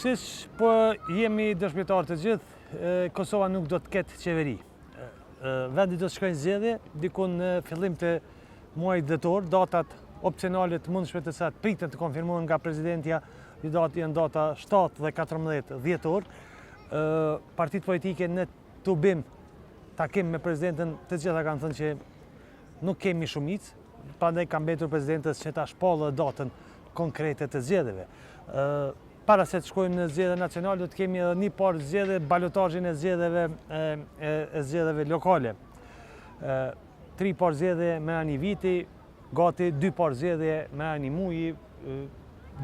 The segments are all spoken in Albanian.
Siç po jemi dëshmitarë të gjithë, Kosova nuk do të ketë qeveri. Vendi do të shkojë në zgjedhje, diku në fillim të muajit dhjetor, datat opcionale të mundshme të cilat priten të konfirmohen nga presidentja, një datë janë data 7 dhe 14 dhjetor. Partitë politike në tubim, takim me presidenten, të gjitha kanë thënë që nuk kemi shumicë, prandaj ka mbetur presidentes që ta shpallë datën konkrete të zgjedhjeve. Para se të shkojmë në zgjedhje nacionale, do të kemi edhe një parë zgjedhje, balotazhin e zgjedhjeve, e, e, e zgjedhjeve lokale. E, tri parë zgjedhje mrena një viti, gati dy parë zgjedhje mrena një muji,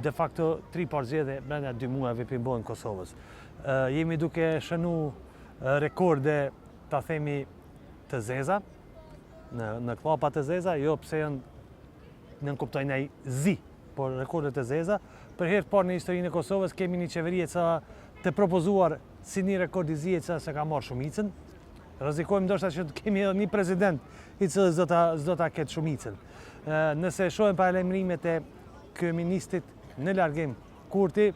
de facto tri parë zgjedhje mrena dy muajve po i bëhen Kosovës. E, jemi duke shënu rekorde, ta themi, të zeza, në, në kllapa të zeza, jo pse janë nënkuptojnë ai zi, por rekorde të zeza. Për herë të parë në historinë e Kosovës kemi një qeveri e cila të propozuar si një rekord i zi e cila s'e ka marrë shumicën. Rrezikojmë ndoshta që të kemi edhe një president i cili s'do ta s'do ta ketë shumicën. Nëse shohim paralajmërimet e kryeministrit në largim Kurti,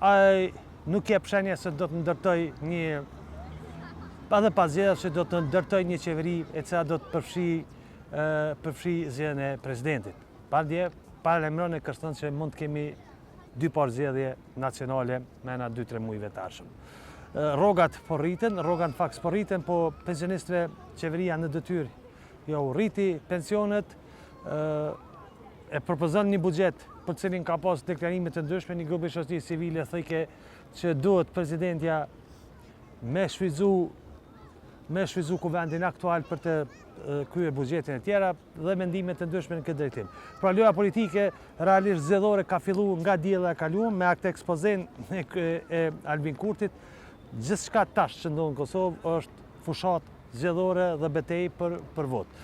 ai nuk jep shenja se do të ndërtojë një edhe pas zgjedhjeve që do të ndërtojë një qeveri e cila do të përfshijë përfshijë zgjedhjen e presidentit. Madje paralajmëron e kërcënon që mund të kemi dy parë zgjedhje nacionale mrena 2-3 mujve të ardhshëm. Rrogat po rriten, rrogat në fakt po rriten, po pensionistëve qeveria në detyrë jau rriti pensionet, e propozon një buxhet për cilin ka pas deklarime të ndryshme, një grup i shoqërisë civile thojke që duhet presidentja me shfrytzu me shfrytzu kuvendin aktual për të kryer buxhetin e tjera dhe mendime të ndryshme në këtë drejtim. Pra loja politike realisht zgjedhore ka fillu nga diela e kaluar me atë ekspozenë e, e Albin Kurtit. Gjithçka tash që ndodh në Kosovë është fushatë zgjedhore dhe betejë për për votë.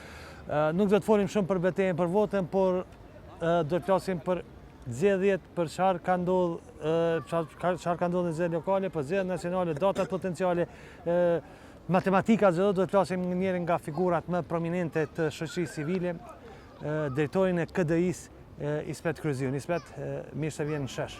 Nuk do të folim shumë për betejën për votën, por do të flasim për zgjedhjet, për çfarë ka ndodhur, çfarë ka ndodhur në zgjedhjet lokale, për zgjedhjet nacionale, datat potenciale, matematika zgjedhore, do të flasim me njërin nga figurat më prominente të shoqërisë civile, drejtorin e KDI-së, Ismet Kryeziun. Ismet, mirë se vjen në shesh.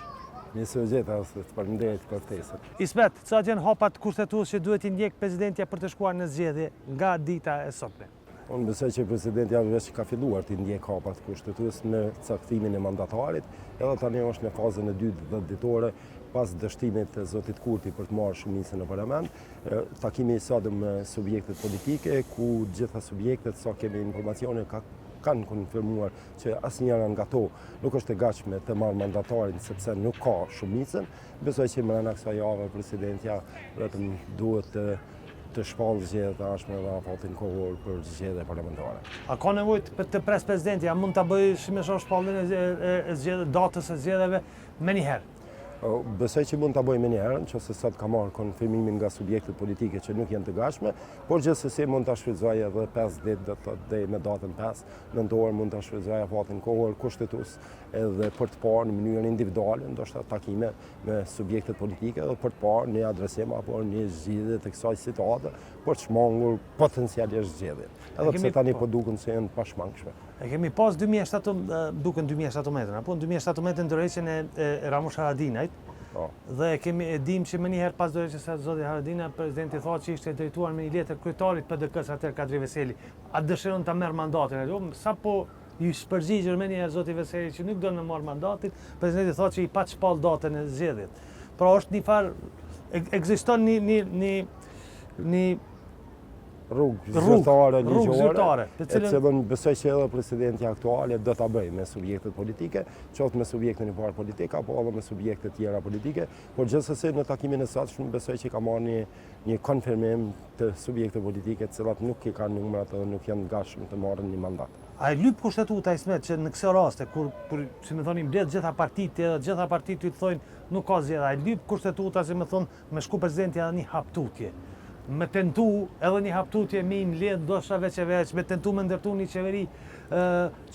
Mirë se ju gjeta, të faleminderit për ftesën. Ismet, cilat janë hapat kushtetues që duhet t'i ndjekë presidentja për të shkuar në zgjedhje nga dita e sotme? Unë besoj që presidentja veç ka filluar t'i ndjekë hapat kushtetues në caktimin e mandatarit, edhe tani është në fazën e dytë 10 ditore pas dështimit të zotit Kurti për të marrë shumicën në parlament, takimi i sotëm me subjektet politike, ku gjitha subjektet, sa kemi informacione, ka, kanë konfirmuar që asnjëra nga to nuk është e gatshme të marrë mandatarin sepse nuk ka shumicën, besoj që mrena kësaj jave presidentja vetëm duhet të të shpallë zgjedhjet e ardhshme dhe afatin kohor për zgjedhje parlamentare. A ka nevojë të, të presë presidenti? A mund ta bëjë si me shoh shpalljen e, e, e zgjedhje, datës së zgjedhjeve menjëherë? Besoj që mund ta bëjë menjëherë, nëse sot ka marrë konfirmimin nga subjektet politike që nuk janë të gatshme, por gjithsesi mund ta shfrytëzojë edhe 5 ditë, do të thotë deri me datën 5 nëntor mund ta shfrytëzojë afatin kohor kushtetues edhe për të parë në mënyrë individuale, ndoshta takime me subjektet politike edhe për të parë një adresim apo një zgjidhje të kësaj situate për të shmangur potencialisht zgjedhjet. Edhe pse tani po duken se janë të pashmangshme. E kemi pas 2007, duken 2017, apo në 2017 dorëheqjen e, e Ramush Haradinajt. Po. Dhe e kemi e dim që menjëherë pas dorëheqjes së zotit Haradinaj, presidenti Thaçi ishte drejtuar me një letër kryetarit PDK-së atëherë Kadri Veseli. A dëshiron ta merr mandatin ajo? Sapo i është përgjigjur menjëherë zoti Veseli që nuk don me marr mandatin, presidenti Thaçi i pat shpall datën e zgjedhjet. Pra është një farë ekziston një një një një rrugë zyrtare, ligjore, e cilën besoj që edhe presidentja aktuale do ta bëjë me subjektet politike, qoftë me subjektin e parë politik, apo edhe me subjektet tjera politike, por gjithsesi në takimin e sotshëm besoj që ka marrë një, një konfirmim të subjekte politike të cilat nuk i kanë numrat edhe nuk janë gatshëm të marrin një mandat. A e lyp kushtetuta Ismet që në këso raste, kur, kur si me thonë, i mbledh gjitha partitë edhe gjitha partitë i thonë nuk ka zgjedhje, a e lyp kushtetuta si me thonë Me shku presidenti edhe një hap tutje. Me tentu edhe një hap tutje me i mbledh ndoshta veç e veç, me tentu me ndërtu një qeveri,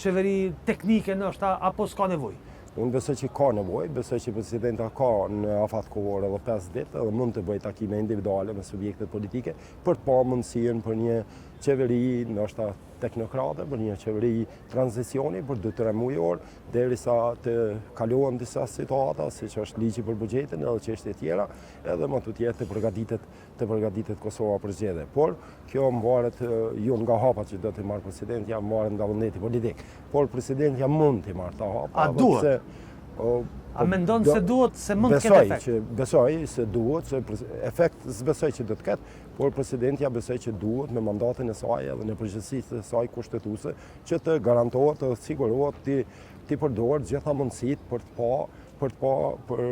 qeveri teknike ndoshta, apo s'ka nevojë. Unë besoj që ka nevojë, besoj që presidentja ka në afat kohor edhe 5 ditë edhe mund të bëjë takime individuale me subjektet politike për të pa mundësinë për një qeveri, ndoshta teknokrate, për një qeveri tranzicioni për 2-3 mujor, derisa të kalohen disa situata, siç është ligji për buxhetin edhe çështje tjera, edhe më tutje të përgatitet të përgatitet Kosova për zgjedhje. Por, kjo mvaret jo nga hapat që do të marrë presidentja, mvaret nga vullneti politik. Por, presidentja mund të marrë këta hapa. A duhet? A mendon se duhet, se mund të ketë efekt? Besoj se duhet, se efekt s'besoj që do të ketë, por presidentja besoj që duhet me mandatin e saj edhe në përgjegjësitë e saj kushtetuese që të garantohet të sigurohet t'i t'i përdorë gjitha mundësitë për të pa për të pa për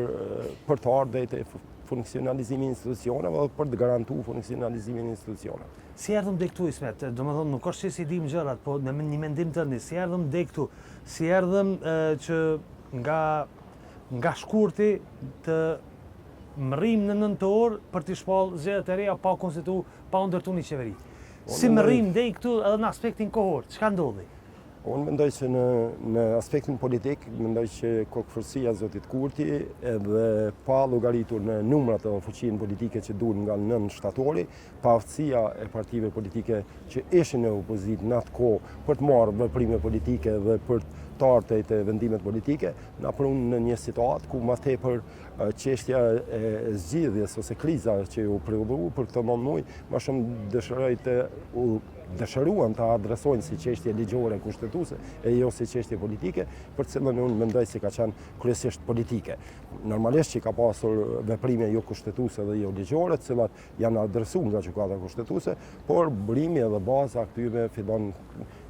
për të ardhur deri te funksionalizimi i institucioneve dhe për të garantu funksionalizimin e institucioneve. Si erdhëm deri këtu Ismet? Domethënë nuk është që s'i dimë gjërat, po në një mendim tëndin, si erdhëm deri këtu? Si erdhëm që nga nga shkurti të mrrijmë në nëntor për t'i shpallë zgjedhjet e reja pa u konstitu, pa u ndërtu një qeveri. Si mrrijmë deri këtu edhe në aspektin kohor, çka ndodhi? Unë mendoj që në, në aspektin politik, mendoj që kokëfortësia e zotit Kurti edhe pa llogaritur në numrat edhe fuqinë politike që dulën nga 9 shtatori, paaftësia e partive politike që ishin në opozitë në atë kohë për të marrë veprime politike dhe për të ardhur te vendimet politike, na prunë në një situatë ku ma tepër çështja e zgjidhjes ose kriza që u prodhu për këto 9 muaj, ma shumë dëshiroi të u dëshiruan ta adresojnë si çështje ligjore kushtetuese e jo si çështje politike, për të cilën unë mendoj se ka qenë kryesisht politike. Normalisht që ka pasur veprime jo kushtetuese dhe jo ligjore, të cilat janë adresuar nga Gjykata Kushtetuese, por burimi edhe baza këtyre fillon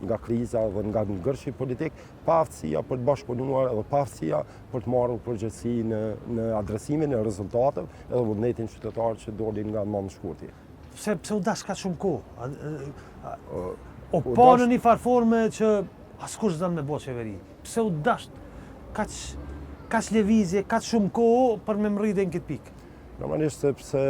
nga kriza dhe nga ngërçi politik, paaftësia për të bashkëpunuar edhe paaftësia për të marrë përgjegjësi në, në adresimin e rezultateve edhe vullnetin qytetar që doli nga 9 shkurti. Pse, pse u dash kaq shumë kohë? O pa në një farë forme që askush s'don me bo qeveri. Pse u dash kaq, kaq lëvizje, kaq shumë kohë për me mrri deri në këtë pikë? Normalisht sepse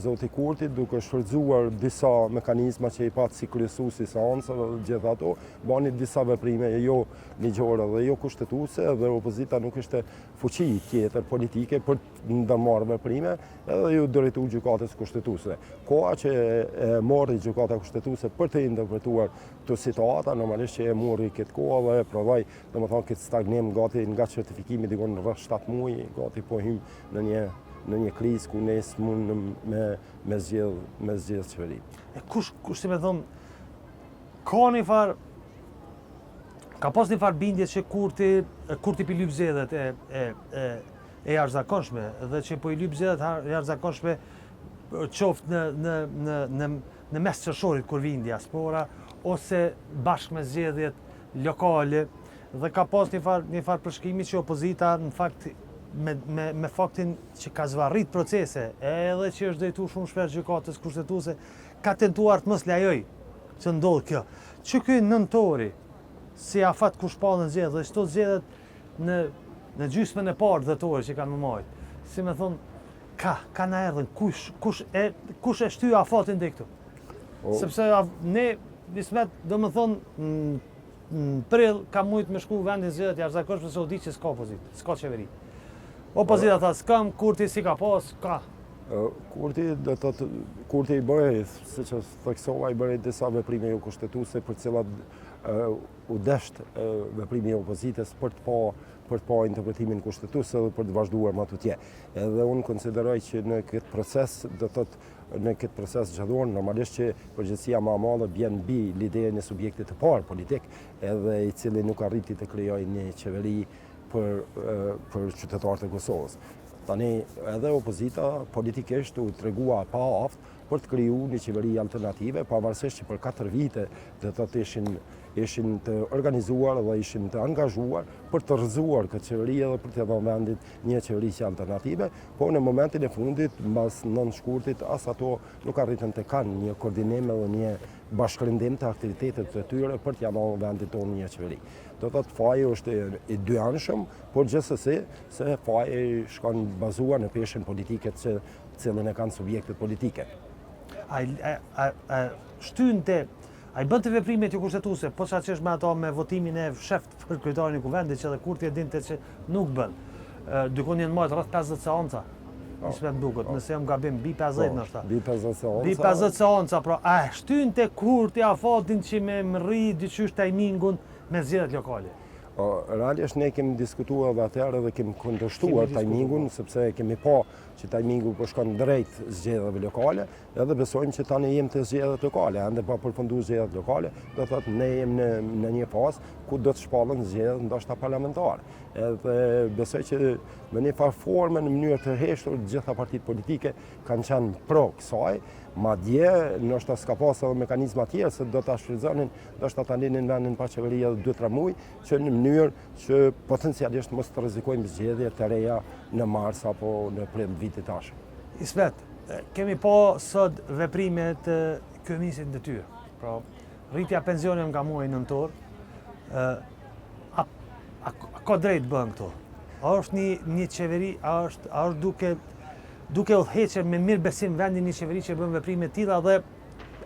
zoti Kurti duke shfrytëzuar disa mekanizma që i pat si kryesues i seancave dhe gjitha ato, bani disa veprime jo ligjore dhe jo kushtetuese dhe opozita nuk ishte fuqi tjetër politike për të ndërmarrë veprime edhe iu drejtu gjykatës kushtetuese. Koha që e mori gjykata kushtetuese për të interpretuar këto situata, normalisht që e mori këtë kohë dhe e prodhoi, domethënë këtë stagnim gati nga certifikimi diku në rreth 7 muaj, gati po hymë në një në një krizë ku ne s'mundëm me me zgjedh me zgjedh qeveri. E kush kush si me thon ka një far ka pas një far bindje që Kurti Kurti pi lyp zgjedhjet e e e e jashtëzakonshme dhe që po i lyp zgjedhjet e jashtëzakonshme qoftë në në në në në mes qershorit kur vijnë diaspora ose bashkë me zgjedhjet lokale Dhe ka pas një farë një farë përshkrimi që opozita në fakt me, me, me faktin që ka zvarrit procese, edhe që është drejtu shumë shpesh gjykatës kushtetuese, ka tentuar të mos lejoj që ndodhë kjo. Që ky nëntori, si afat ku shpallen zgjedhjet, dhe qëto zgjedhjet në, në gjysmën e parë dhjetorit që kanë me majtë, si me thonë, ka, ka na erdhën, kush, kush e, kush e shty afatin deri këtu? Sepse ne, Ismet, domethonë, Në prill ka mujt me shku vendi në zgjedhje të jashtëzakonshme se u di që s'ka opozitë, s'ka qeveri. Opozita tha s'kam, Kurti s'i ka pas, ka. Kurti do të thotë Kurti i bëri, siç e theksova, i bëri disa veprime jo kushtetuese për të cilat u desht veprimi i opozitës për të pa për të pa interpretimin kushtetues edhe për të vazhduar më tutje. Edhe unë konsideroj që në këtë proces do të thotë Në këtë proces zgjedhor, normalisht që përgjegjësia më e madhe bjen mbi liderin e subjektit të parë politik, edhe i cili nuk arriti të krijojë një qeveri për për qytetarët e Kosovës. Tani edhe opozita politikisht u tregua e paaftë për të kriju një qeveri alternative, pavarësisht që për 4 vite do të thotë ishin ishin të organizuar dhe ishin të angazhuar për të rrëzuar këtë qeveri edhe për të dhënë vendit një qeverisje alternative, po në momentin e fundit, mbas 9 shkurtit, as ato nuk arritën të kanë një koordinim edhe një bashkërendim të aktivitetit të tyre për t'ia dhënë vendit tonë një qeveri. Do të thotë faji është i dyanshëm, por gjithsesi se faji shkon bazuar në peshën politike të cilën e kanë subjektet politike. A, a, a, a shtynte. Ai bënte veprimet jokushtetuese, posaçërisht me ato me votimin e fshehtë për kryetarin e Kuvendit, që edhe Kurti e dinte që nuk bën. Dikun janë mbajt rreth 50 seanca. Po. Ismet më duket, po. nëse jam gabim, mbi 50 po, ndoshta. Mbi 50 seanca. Mbi 50 seanca, pra a e shtynte Kurti afatin që me mrri diqysh tajmingun me zgjedhjet lokale? Realisht ne kemi diskutuar edhe atëherë dhe kemi kundërshtuar tajmingun, sepse kemi pa që tajmingu po shkon drejt zgjedhjeve lokale, edhe besojmë që tani jemi te zgjedhjet lokale, ende pa përfundu zgjedhjet lokale, do të thotë ne jemi në, në një fazë ku do të shpallen zgjedhjet ndoshta parlamentare. Edhe besoj që në një farë forme në mënyrë të heshtur të gjitha partitë politike kanë qenë pro kësaj, madje ndoshta s'ka pas edhe mekanizma tjerë se do ta shfrytëzonin, ndoshta ta linin vendin pa qeveri edhe 2-3 muaj, që në mënyrë që potencialisht mos të rrezikojmë zgjedhje të reja në mars apo në prill të vitit tash. Ismet, kemi pa sot veprimet e kryeministrit në detyrë. Pra, rritja e pensioneve nga muaji nëntor, a, a, a ka drejt bëhen këto? A është një, një qeveri, a është, a është duke, duke udhëhequr me mirëbesim vendin një qeveri që bën veprime të tilla dhe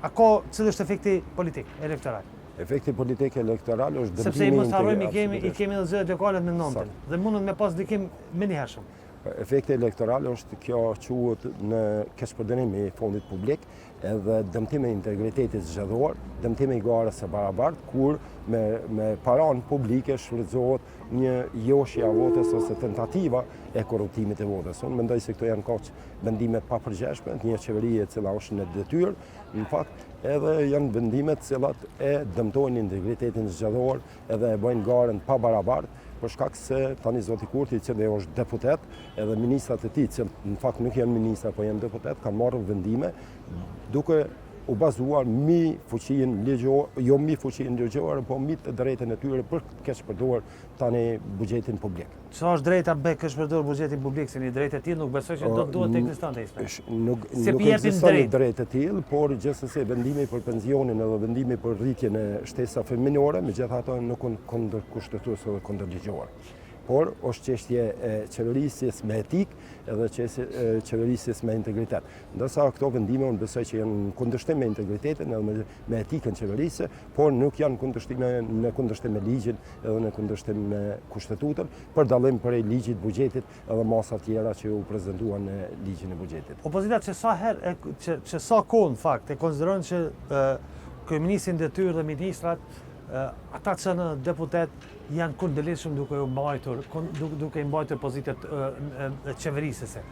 A ka, cili është efekti politik, elektoral? Efekti politik elektoral është dëmtimi... Sepse i mos harrojmë, i kemi, i kemi edhe zgjedhjet lokale në nëntin, dhe mundet me pas ndikim menjëhershëm. Efekti elektoral është kjo quhet në keqpërdorim i fondit publik edhe dëmtim i integritetit zgjedhor, dëmtim i garës së barabartë, kur me, me paranë publike shfrytëzohet një joshje e votës ose tentativa e korruptimit të votës. Unë mendoj se këto janë kaq vendime të papërgjegjshme të një qeverie e cila është në detyrë, në fakt edhe janë vendime të cilat e dëmtojnë integritetin zgjedhor edhe e bëjnë garën pabarabartë, për shkak se tani zoti Kurti, i cili është deputet, edhe ministrat e tij, që në fakt nuk janë ministra, po janë deputet, kanë marrë vendime duke u bazuar mi fuqinë ligjore, jo mi fuqinë ligjore, po mi të drejtën e tyre për të keqpërdorur tani buxhetin publik. Sa është drejta me keqpërdor buxhetin publik, se një drejtë e tillë nuk besoj që do të duhet të ekzistonte Ismet. Nuk nuk ekziston një drejtë e tillë, por gjithsesi vendimi për pensionin edhe vendimi për rritjen e shtesave fëminore, megjithatë nuk janë kundër kushtetues edhe kundër ligjor. Por është çështje e qeverisjes me etikë edhe çështje e qeverisjes me integritet. Ndërsa këto vendime unë besoj që janë në kundërshtim me integritetin edhe me, me etikën qeverisëse, por nuk janë kundërshtime në kundërshtim me ligjin edhe në kundërshtim me kushtetutën, për dallim prej ligjit buxhetit edhe masa tjera që u prezentuan në ligjin e buxhetit. Opozita që sa herë, që, që sa kohë në fakt, e konsideron që kryeministri në detyrë dhe ministrat, ata që janë deputet janë kundërligjshëm duke u mbajtur, duke i mbajtur pozitat qeverisëse.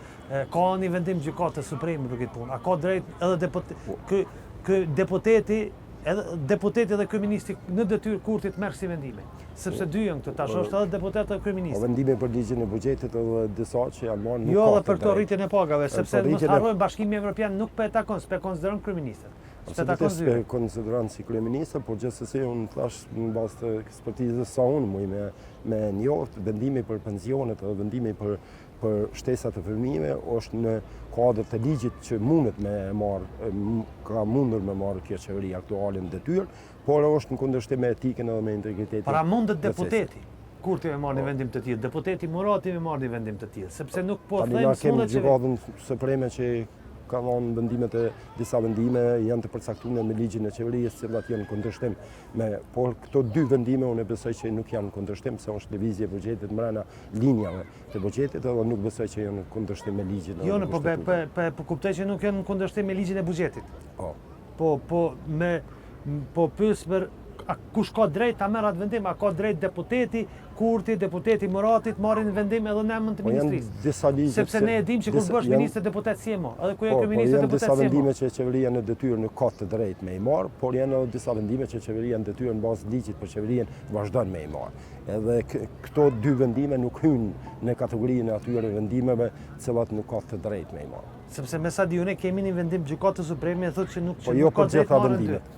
Ka një vendim gjykatës supreme për këtë punë. A ka drejt edhe deputet, po. kë, kë deputeti Edhe deputeti dhe kryeministri në detyrë Kurti të merr kësi vendime. Sepse dy janë këto, tash është edhe deputet dhe kryeministri. Po vendimi për ligjin e buxhetit edhe disa që janë marrë nuk jo, ka. Jo, edhe për këto rritjen e pagave, sepse mos harrojmë Bashkimi Evropian nuk po e takon, s'pe konsideron kryeministër. S'pe takon zyrën. S'pe konsideron si kryeministër, por gjithsesi unë thash në bazë të ekspertizës sa unë muj me me njoft vendimi për pensionet edhe vendimi për për shtesat e fëmijëve është në kuadër të ligjit që mundet me marrë, ka mundur me marrë kjo qeveri aktuale në detyrë, por është në kundërshtim me etikën edhe me integritetin. Pra mundet deputeti Kurti me marrë një po. vendim të tillë, deputeti Murati me marrë një vendim të tillë, sepse nuk po them se kemi gjykatën supreme që ka dhënë vendimet e disa vendime janë të përcaktuara me ligjin e qeverisë, të cilat janë në kundërshtim me, por këto dy vendime unë besoj që nuk janë në kundërshtim, se është lëvizje e buxhetit mbrenda linjave të buxhetit edhe nuk besoj që janë në kundërshtim me ligjin. Jo, në po, po, po, po kuptoj që nuk janë në kundërshtim me ligjin e buxhetit. Po. Po, po, me, po pyes për a kush ka drejt ta merr atë vendim, a ka drejt deputeti Kurti, deputeti Murati të marrin vendim edhe në emër të po ministrisë. Disa ligje sepse ne e dimë që kur bëhesh ministër deputet s'je mo, edhe kur je po, kryeministër po, deputet s'je mo. Disa vendime që qeveria në detyrë nuk ka të drejtë me i marr, por janë edhe disa vendime që qeveria në detyrë në bazë të ligjit për qeverinë vazhdon me i marr. Edhe këto dy vendime nuk hyjnë në kategorinë e atyre vendimeve të cilat nuk ka të drejtë me i marrë. Sepse me sa di unë kemi një vendim gjykatës supreme e thotë që nuk po jo për gjitha vendimet.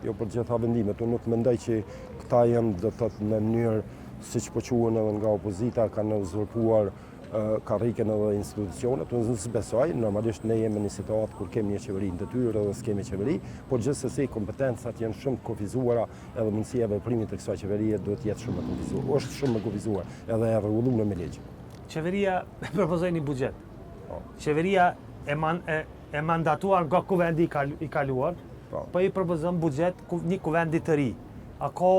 Jo për gjitha vendimet. Unë nuk mendoj që këta janë do të thotë në mënyrë siç po quhen edhe nga opozita kanë uzurpuar karriken edhe institucionet, unë s'besoj, normalisht ne jemi në një situatë kur kemi një qeveri në detyrë edhe s'kemi qeveri, por gjithsesi kompetencat janë shumë të kufizuara edhe mundësia e veprimit të kësaj qeverie duhet të jetë shumë e kufizuar. Është shumë e kufizuar, edhe e rregulluar me ligj. Qeveria e propozoi një buxhet. Po. Qeveria e, man, e, e mandatuar nga kuvendi i, kal, i kaluar. Po, po i propozon buxhet një kuvendi të ri. A ka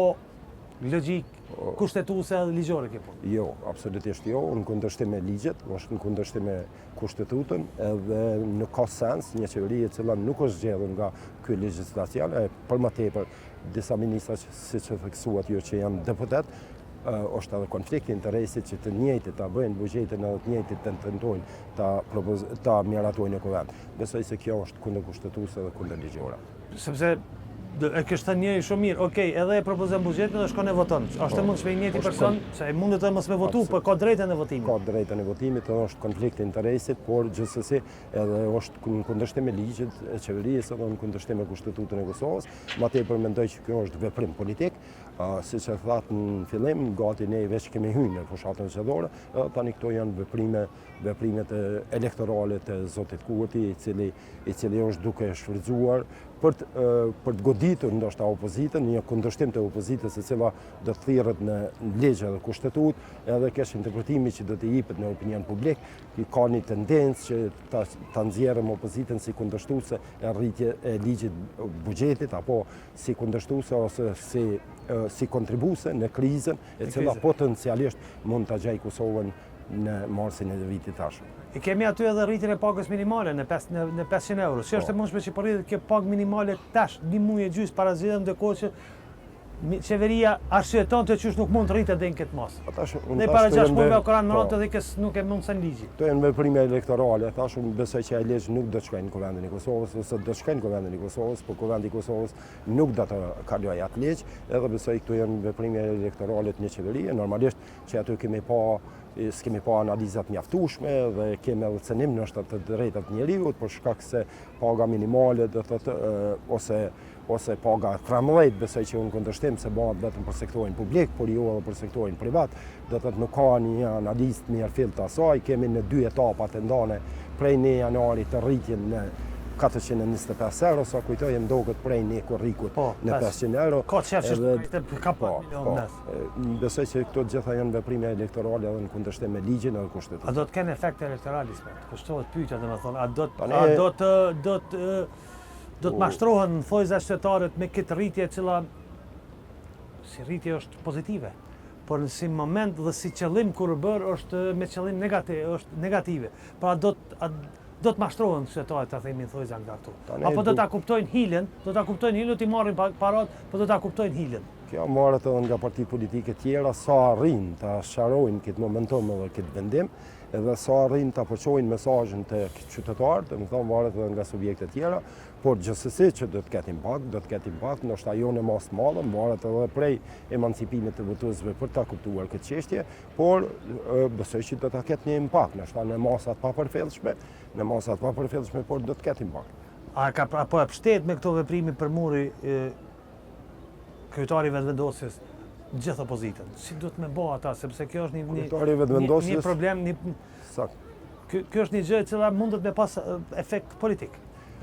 logjikë kushtetuese dhe ligjore kjo punë? Jo, absolutisht jo, në kundërshtim me ligjet, është në kundërshtim me kushtetutën, edhe nuk ka sens një qeveri e cila nuk është zgjedhur nga ky legjislacion, e për më tepër disa ministra siç e theksuat ju që janë deputet, është edhe konflikt i interesit që të njëjtit ta bëjnë buxhetin edhe të njëjtit të tentojnë ta, ta miratojnë në kuvend. Besoj se kjo është kundër kushtetuese dhe kundër ligjore. Sepse e kishte thënë njëri shumë mirë, okej, edhe e propozon buxhetin dhe shkon e voton. Është e po, mundshme i njëjti person, se e mundet edhe mos me votu, por ka drejtën e votimit. Ka drejtën e votimit, edhe është konflikt i interesit, por gjithsesi edhe është në kundërshtim me ligjet e qeverisë edhe në kundërshtim me kushtetutën e Kosovës. Ma tepër mendoj që kjo është veprim politik, siç e thatë në fillim, gati ne veç kemi hy në fushatën zgjedhore, edhe tani këto janë veprime veprimet elektorale të zotit Kurti, i cili i cili është duke shfrytëzuar për të, për të goditur ndoshta opozitën, një kundërshtim të opozitës e cila do të thirret në ligj edhe kushtetutë, edhe keqinterpretimi që do të jepet në opinion publik, i ka një tendencë që ta, ta nxjerrëm opozitën si kundërshtuese e rritje e ligjit buxhetit apo si kundërshtuese ose si si kontribuese në krizën e cila potencialisht mund ta gjejë Kosovën në marsin e vitit të ardhshëm. E kemi aty edhe rritjen e pagës minimale në 5 në, në 500 euro. Si është e po. mundshme që po rritet kjo pagë minimale tash një muaj e gjysmë para zgjedhjeve ndërkohë që qeveria arsyetonte qysh nuk mund të rritet deri në këtë masë. Po tash unë tash para 6 muajve Koran më po. dhe kës nuk e mundson ligji. Këto janë veprime elektorale, tash unë besoj që ai ligj nuk do të shkojë në Kuvendin e Kosovës ose do të shkojë në Kuvendin e Kosovës, por Kuvendi i Kosovës nuk do të kalojë atë ligj, edhe besoj këto janë veprime elektorale të një qeverie, normalisht që aty kemi pa s'kemi pa analiza të mjaftueshme dhe kemi edhe cenim ndoshta të drejtat e njeriut për shkak se paga minimale do të thotë ose ose paga 13 besoj që unë kundërshtim se bëhet vetëm për sektorin publik, por jo edhe për sektorin privat, do të thotë nuk ka një analizë të mirëfilltë të asaj, kemi në dy etapa të ndane prej 1 janarit të rritjen në 425 euro, sa kujtoj më doket prej një korrikut po, në 500 euro. Ka qef që ka po, po, Besoj që këto të gjitha janë veprime elektorale edhe në kundërshtim me ligjin edhe kushtetutën. A do të kenë efekt elektoral Ismet? Kështu pyetja, domethënë, a do të a do të do të do të mashtrohen në thonjëza qytetarët me këtë rritje e cila si rritje është pozitive, por në si moment dhe si qëllim kur u bërë është me qëllim negativ, është negative. Pra do të do të mashtrohen qytetarët ta themi në thonjëza nga këto. Apo do ta kuptojnë hilen, do ta kuptojnë hilen, do t'i marrin parat, po do ta kuptojnë hilen. Kjo varet edhe nga partitë politike tjera, sa arrijnë ta sqarojnë këtë momentum edhe këtë vendim, edhe sa arrijnë ta përçojnë mesazhin te qytetarët, domethënë varet edhe nga subjektet tjera, por gjithsesi që do të ketë impakt, do të ketë impakt, ndoshta jo në masë të madhe, varet edhe prej emancipimit të votuesve për ta kuptuar këtë çështje, por besoj që do ta ketë një impakt, ndoshta në masa të papërfillshme, në masa të papërfillshme, por do të ketë impakt. A ka apo e pështet me këto veprime për muri kryetari i Vetëvendosjes gjithë opozitën. Si duhet me bo ata, sepse kjo është një, një, një, një problem, një, Sakt. Kjo, kjo është një gjë e cila mundet me pas efekt politik,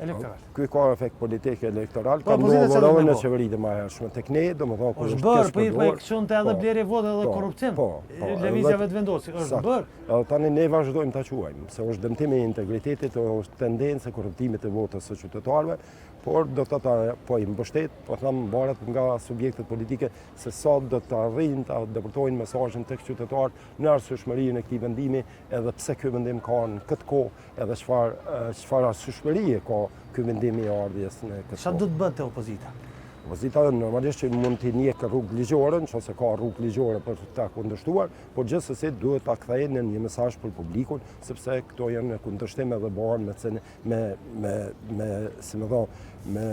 elektoral. Ky ka efekt politik elektoral, po, ka ndodhur edhe në qeveritë e mëhershme. Tek ne, domethënë, kur është bërë, po i po e edhe po, blerje vote edhe po, korrupsion. Po, po, Lëvizja Vetëvendosje, është bërë. Edhe tani ne vazhdojmë ta quajmë, se është dëmtim i integritetit, është tendencë e korruptimit të votës së qytetarëve, Por do të thotë po i mbështet, po them varet nga subjektet politike se sa do të arrijnë ta depërtojnë mesazhin tek qytetarët në arsyeshmërinë e këtij vendimi, edhe pse ky vendim ka në këtë kohë, edhe çfarë çfarë arsyeshmërie ka ky vendim i ardhjes në këtë kohë. Çfarë do të bënte opozita? Opozita normalisht që mund të ndjekë rrugë ligjore, nëse ka rrugë ligjore për ta kundërshtuar, por gjithsesi duhet ta kthejnë në një mesazh për publikun, sepse këto janë në kundërshtim edhe bëhen me me, me, me, si me thonë, me,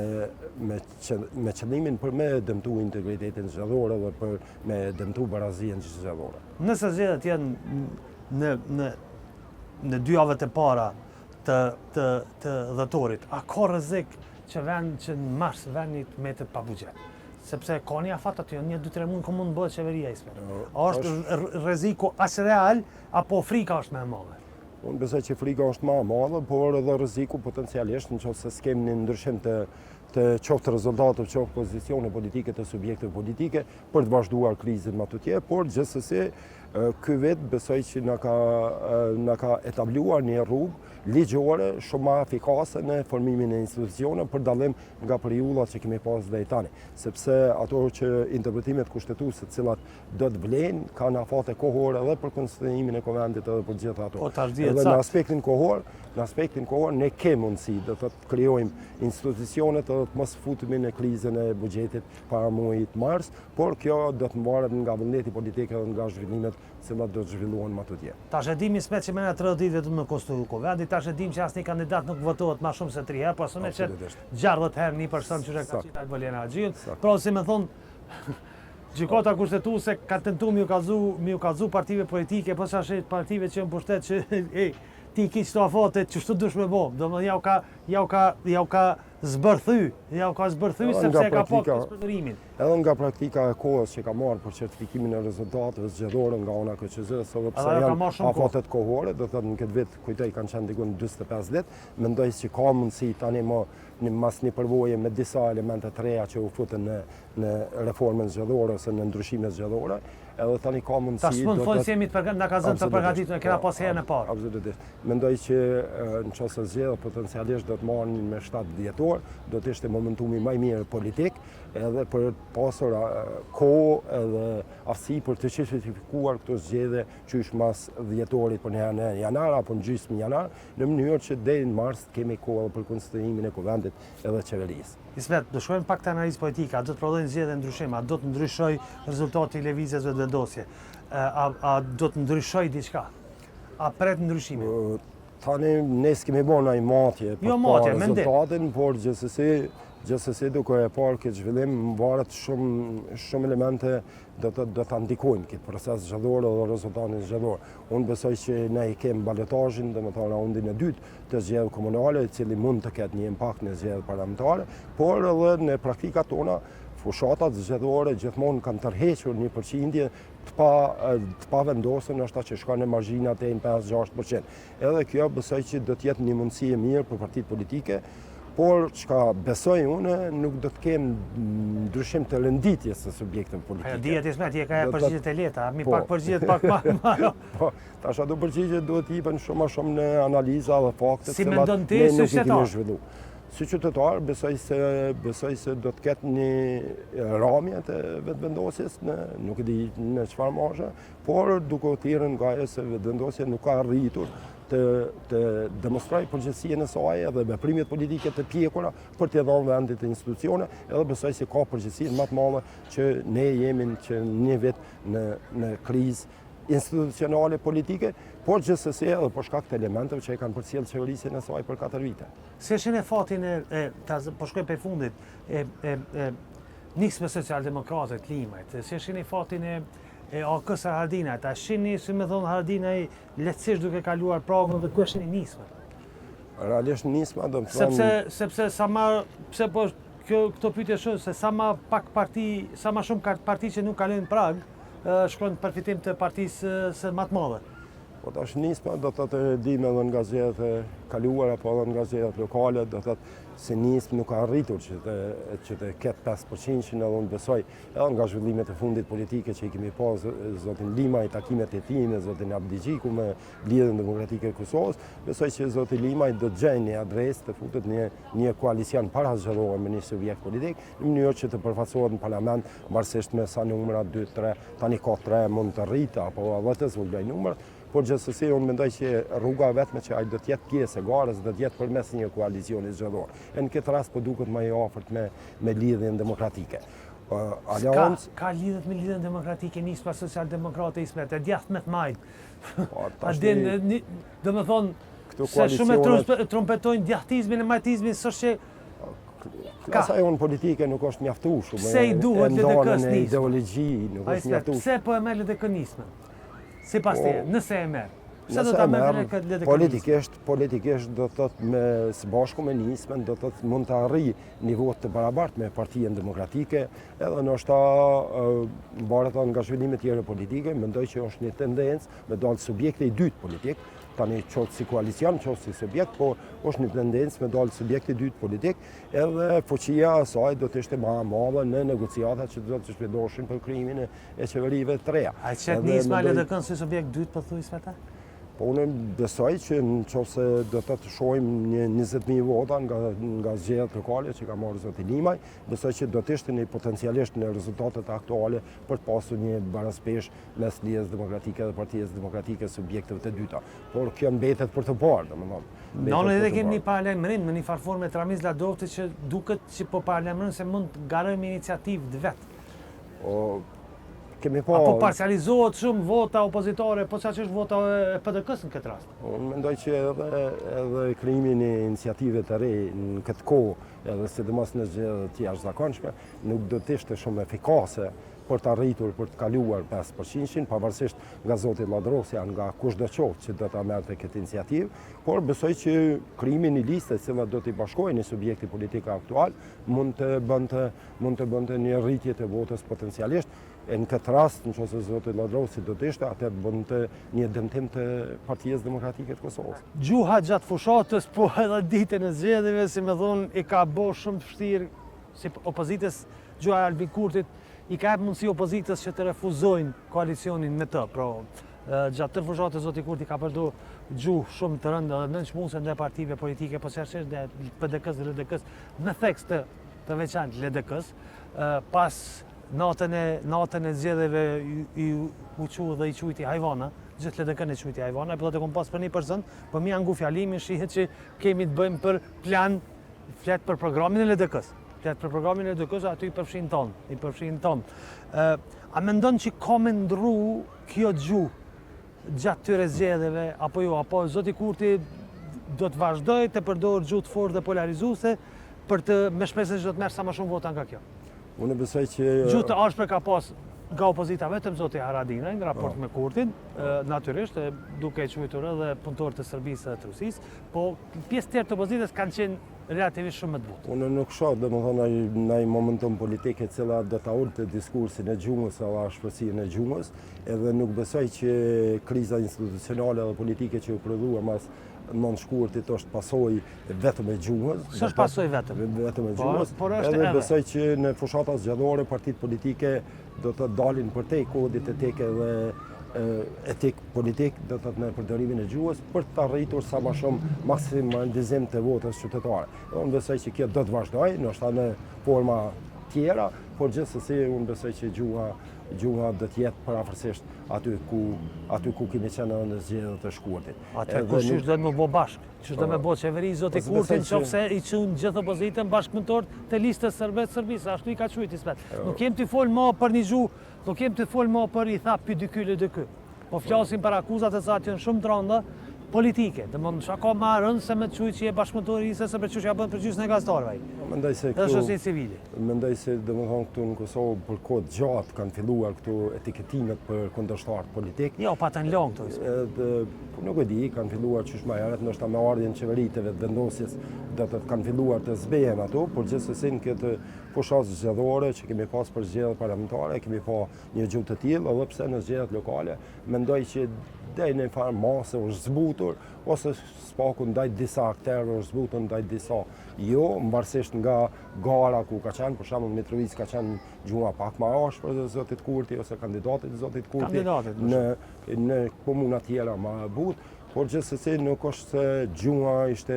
me, që, me qëllimin për me dëmtu integritetin zgjedhor edhe për me dëmtu barazinë zgjedhore. Nëse zgjedhjet janë në, në, në dy javët e para të, të, të dhjetorit, a ka rrezik që vend që në mars vendi të mbetet pa buxhet? Sepse ka një afat aty, një, dy, tre muaj, ku mund të bëhet qeveria Ismet. A është rreziku aq real, apo frika është më e madhe? Unë besoj që frika është më e madhe, por edhe rreziku potencialisht në qoftë se s'kemi një ndryshim të të qoftë rezultateve, qoftë pozicione politike të subjekteve politike për të vazhduar krizën më tutje, por gjithsesi Ky vit besoj që na ka na ka etabluar një rrugë ligjore shumë ma efikase në formimin e institucioneve për dallim nga periudhat që kemi pas deri tani, sepse ato që interpretimet kushtetuese të cilat do të vlejnë kanë afate kohore edhe për konstituimin e kuvendit edhe për gjitha ato. Po, tash dihet Edhe në aspektin kohor, në aspektin kohor ne kemi mundësi do të thotë të krijojmë institucionet edhe të mos futemi në krizën e buxhetit para muajit mars, por kjo do të mvaret nga vullneti politik edhe nga zhvillimet të cilat do të zhvillohen më tutje. Tash e dimë Ismet që mrena 30 ditëve duhet me konstitu kuvendi, tash e dimë që asnjë kandidat nuk votohet ma shumë se 3 herë, po s'un e qet 60 herë një person që e ka qit Albulena Haxhiun. Pra si me thonë, Gjykata Kushtetuese ka tentu me ju kallzu, me ju kallzu partive politike, po sa partive që janë pushtet që ej, ti ki qëto afate, qështu dush me bo, domethënë jau ka, jau ka, jau ka zbërthy, jau ka zbërthy sepse e ka pa keqpërdorimin. Edhe nga praktika e kohës që ka marrë për certifikimin e rezultateve zgjedhore nga ana e KQZ-së, edhe pse janë afatet kohore, do të thotë në këtë vit kujtoj kanë qenë diku në 45 ditë, mendoj se ka mundësi tani më një mas një përvoje me disa elemente të reja që u futën në në reformën zgjedhore ose në ndryshimet zgjedhore, edhe tani ka mundësi... Tash s'mund të thonë se jemi të përgatitur, na ka zënë të përgatitur, e kena po, pas herën e parë. Absolutisht. Mendoj që në qoftë se zgjedhjet potencialisht do të mbahen me 7 dhjetor, do të ishte momentumi më i mirë politik, edhe për të pasur kohë edhe aftësi për të certifikuar këto zgjedhje qysh mas dhjetorit për një në janar apo në gjysmë janar, në mënyrë që deri në mars të kemi kohë edhe për konstituimin e kuvendit edhe qeverisë. Ismet, do shkojmë pak te analizë politike, a do të prodhojnë zgjedhje ndryshim, a do të ndryshojë rezultati i Lëvizjes Vetëvendosje, a, a do të ndryshojë diçka? A pret ndryshime? Tani ne s'kemi bo naj matje për jo, matje, rezultatin, por gjithsesi, gjithsesi duke e parë këtë zhvillim, varet shumë, shumë elemente do të do ta ndikojnë këtë proces zgjedhor dhe rezultatin zgjedhor. Unë besoj që ne i kemi balotazhin, domethënë raundin e dytë të zgjedhjeve komunale, i cili mund të ketë një impakt në zgjedhjet parlamentare, por edhe në praktikat tona fushatat zgjedhore gjithmonë kanë tërhequr një përqindje të pa të pavendosur, ndoshta që shkon në margjina deri në 5-6%. Edhe kjo besoj që do të jetë një mundësi e mirë për partitë politike, por çka besoj unë nuk do të kem ndryshim të renditjes së subjekteve politike. Ajo dihet Ismet, je ka e përgjigjet e lehta, mi po. pak përgjigjet pak ma. ma. Po, tash ato përgjigje duhet të jepen shumë më shumë në analiza dhe fakte si mendon ti si qytetar? Si qytetar, besoj se besoj se do të ketë një ramje të vetëvendosjes në nuk e di në çfarë mashe, por duke u thirrur nga ajo se Vetëvendosja nuk ka arritur të, të demonstrojë përgjegjësinë e saj edhe veprimet politike të pjekura për t'i dhënë vendit institucione, edhe besoj se ka përgjegjësinë më të madhe që ne jemi që një vit në, në krizë institucionale politike, por gjithsesi edhe për shkak të elementeve që e kanë përcjellë qeverisjen e saj për 4 vite. Si e shihni fatin e, e ta, po shkoj prej fundit, e, e, e Nismës Socialdemokrate të Limajt, si e shihni fatin e e AAK-së së Haradinajt, a shihni, si me thonë, Haradinaj lehtësisht duke kaluar pragun dhe ku e shihni Nismën? Realisht Nisma, do të thonë... Sepse, sepse sa ma, pse po kjo, këto pyetje shumë, se sa ma pak parti, sa ma shumë parti që nuk kalojnë prag, shkojnë përfitim të partisë së ma të madhe. Po tash Nisma, do të thotë e dimë edhe nga zgjedhjet e kaluara, po edhe nga zgjedhjet lokale, do të thotë se Nisma nuk ka arritur që të, që të ketë 5% edhe unë besoj Edhe nga zhvillimet e fundit politike që i kemi pa zotin Limaj, takimet e tij me zotin Abdixhiku me Lidhjen Demokratike të Kosovës, besoj që zoti Limaj do të gjejë një adresë të futet në një koalicion parazgjedhor me një subjekt politik, në mënyrë që të përfaqësohet në parlament, varësisht me sa numra, 2, 3, tani ka 3, mund të rritë apo edhe të zvogëlojë numrat, por gjithsesi unë mendoj që rruga e vetme që ai do të jetë pjesë e garës do të jetë përmes një koalicioni zgjedhor. E në këtë rast po duket më i afërt me me Lidhjen Demokratike. Aleancë... Ka, ka lidhjet me Lidhjen Demokratike, Nisma Socialdemokrate, Ismet, e djathtë me të majtë. Po, A din, do me thonë, se shumë e trumpetojnë djathtizmin e majtizmin, s'është që... Klasa jonë politike nuk është mjaftueshme. Pse i duhet LDK-së Nisma? Ideologji nuk është mjaftueshme. Pse po e merr LDK Nismën? Sipas teje, po, nëse e merr. Pse do ta merr LDK Nismën? Politikisht, politikisht do të thotë me së bashku me Nismën, do të thotë mund të arrijë një votë të barabartë me Partinë Demokratike, edhe ndoshta varet nga zhvillimet tjera politike, mendoj që është një tendencë me dalë subjekti i dytë politik. Tani qoftë si koalicion, qoftë si subjekt, po është një tendencë me dalë subjekt i dytë politik, edhe fuqia e saj do të ishte ma e madhe në negociatat që do të zhvilloheshin për krijimin e qeverive të reja. A e qet Nisma LDK-në si subjekt dytë po thu Ismet? Po unë besoj që në qoftë se do të shohim një 20.000 vota nga, nga zgjedhjet lokale që ka marrë zoti Limaj, besoj që do të ishte një potencialisht në rezultatet aktuale për të pasur një baraspeshë mes Lidhjes Demokratike dhe Partisë Demokratike subjekteve të dyta. Por kjo mbetet për të parë, domethënë. Ne edhe kemi një paralajmërim në një farë forme të Ramiz Lladrovcit që duket që po paralajmëron se mund të garojë me iniciativë të vet. O, kemi pa... A po parcializohet shumë vota opozitare, posaçërisht vota e PDK-së në këtë rast? Unë mendoj që edhe, edhe krijimi i një iniciative të re në këtë kohë, edhe sidomos në zgjedhje të jashtëzakonshme, nuk do të ishte shumë efikase për të arritur, për të kaluar 5%-shin, pavarësisht nga zoti Lladrovci, nga kushdo qoftë që do ta merrte këtë iniciativë, por besoj që krijimi i një liste e cila do t'i bashkojë një subjekti politik aktual, mund të bënte mund të bënte një rritje të votës potencialisht, e në këtë rast, në qoftë se zoti Lladrovci do të ishte, atëherë bënte një dëmtim të Partisë Demokratike të Kosovës. Gjuha gjatë fushatës, po edhe ditën e zgjedhjeve, si me thonë, i ka bo shumë të vështirë si opozitës, gjuha e Albin Kurtit, i ka jep mundësi opozitës që të refuzojnë koalicionin me të. Pra, gjatë tërë fushatës, zoti Kurti ka përdor gjuhë shumë të rëndë dhe nënçmuese ndaj partive politike, posaçërisht ndaj PDK-së dhe LDK-së, me theks të të veçantë LDK-së, pas natën e natën e zgjedhjeve i u çu dhe i quajti hajvana, gjithë LDK-në e quajti hajvana, po të kom pas për një person, po me ia ngu fjalimin shihet që kemi të bëjmë për plan, flet për programin e LDK-së. Flet për programin e LDK-së, aty i përfshin tonë, i përfshin tonë. A mendon që ka me ndrru kjo gjuhë gjatë këtyre zgjedhjeve apo jo, apo zoti Kurti do të vazhdojë të përdorë gjuhë të fortë dhe polarizuese për të me shpresën që do të merr sa më shumë vota nga kjo. Unë besoj që gjuhë të ashpër ka pas nga opozita vetëm zoti Haradinaj në raport po. me Kurtin, natyrisht duke e quajtur edhe punëtor të Serbisë dhe të Rusisë, po pjesë tjerë të opozitës kanë qenë relativisht shumë më të butë. Unë nuk shoh, domethënë, naj momentum politik e cila do ta ulte diskursin e gjuhës edhe ashpërsinë e gjuhës, edhe nuk besoj që kriza institucionale dhe politike që u prodhua mas 9 shkurtit është pasojë vetëm e gjuhës. S'është pasojë vetëm. Vetëm e gjuhës. Por është edhe. Besoj që në fushata zgjedhore partitë politike do të dalin përtej kodit etik edhe etik politik, do të thotë në përdorimin e gjuhës, për të arritur sa ma shumë maksimalizim të votës qytetare. Dhe unë besoj që kjo do të vazhdojë, ndoshta në forma tjera, por gjithsesi unë besoj që gjuha, gjuha do të jetë përafërsisht aty ku, aty ku kemi qenë edhe në zgjedhjet e shkurtit. Atë ku qysh do të me bo bashkë, qysh do me bo qeveri zoti po, Kurti në qoftë se i qun gjithë opozitën bashkëpunëtor të listës serbe të Serbisë, ashtu i ka qujt Ismet. Nuk jem tu folë ma për një gjuhë Nuk jem tu folë ma për i tha PDK, LDK. Po flasim për akuzat të cilat janë shumë të rënda politike. Domethënë, çka ka ma rëndë se me të qujtë që je bashkëpunëtor i listës serbe qysh ja bën për gjysmën e gazetarëve ai. Po, mendoj se këtu... Dhe shoqërisë civile. Mendoj se, domethënë, këtu në Kosovë për kohë të gjatë kanë filluar këtu etiketimet për kundërshtarët politik. Jo, pa të në longë këto. Edhe, po nuk e di, kanë filluar qysh ma herët, ndoshta me ardhjen në qeveri të Vetëvendosjes, do të thotë kanë filluar të zbehen ato, por gjithsesi në këtë Fushatë zgjedhore që kemi pas për zgjedhjet parlamentare, kemi pa një gjuhë të tillë, edhe pse në zgjedhjet lokale, mendoj që deri në një farë mase është zbutur, ose së paku ndaj disa akterëve është zbutur, ndaj disa jo, mvarësisht nga gara ku ka qenë, për shembull në Mitrovicë ka qenë gjuha pak ma ashpër e zotit Kurti ose kandidatit të zotit Kurti, kandidatit, në në komuna tjera ma e butë, por gjithsesi nuk është se gjuha ishte,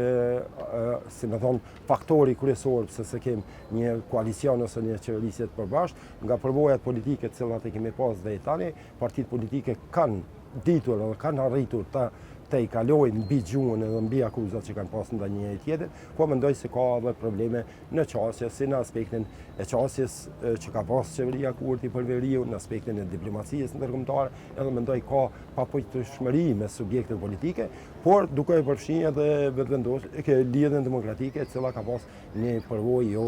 si me thonë, faktori kryesor pse s'e kem një koalicion ose një qeverisje të përbashkët, nga përvojat politike të cilat i kemi pas deri tani, partitë politike kanë ditur dhe kanë arritur të tejkalojnë mbi gjuhën edhe mbi akuzat që kanë pas ndaj njëri tjetrit, po mendoj se ka edhe probleme në qasje, si në aspektin e qasjes që ka pas qeveria Kurti për veriun, në aspektin e diplomacisë ndërkombëtare, edhe mendoj ka papajtueshmëri mes subjekteve politike, Por duke e përfshi edhe Vetëvendosjen, Lidhjen Demokratike, e cila ka pas një përvojë jo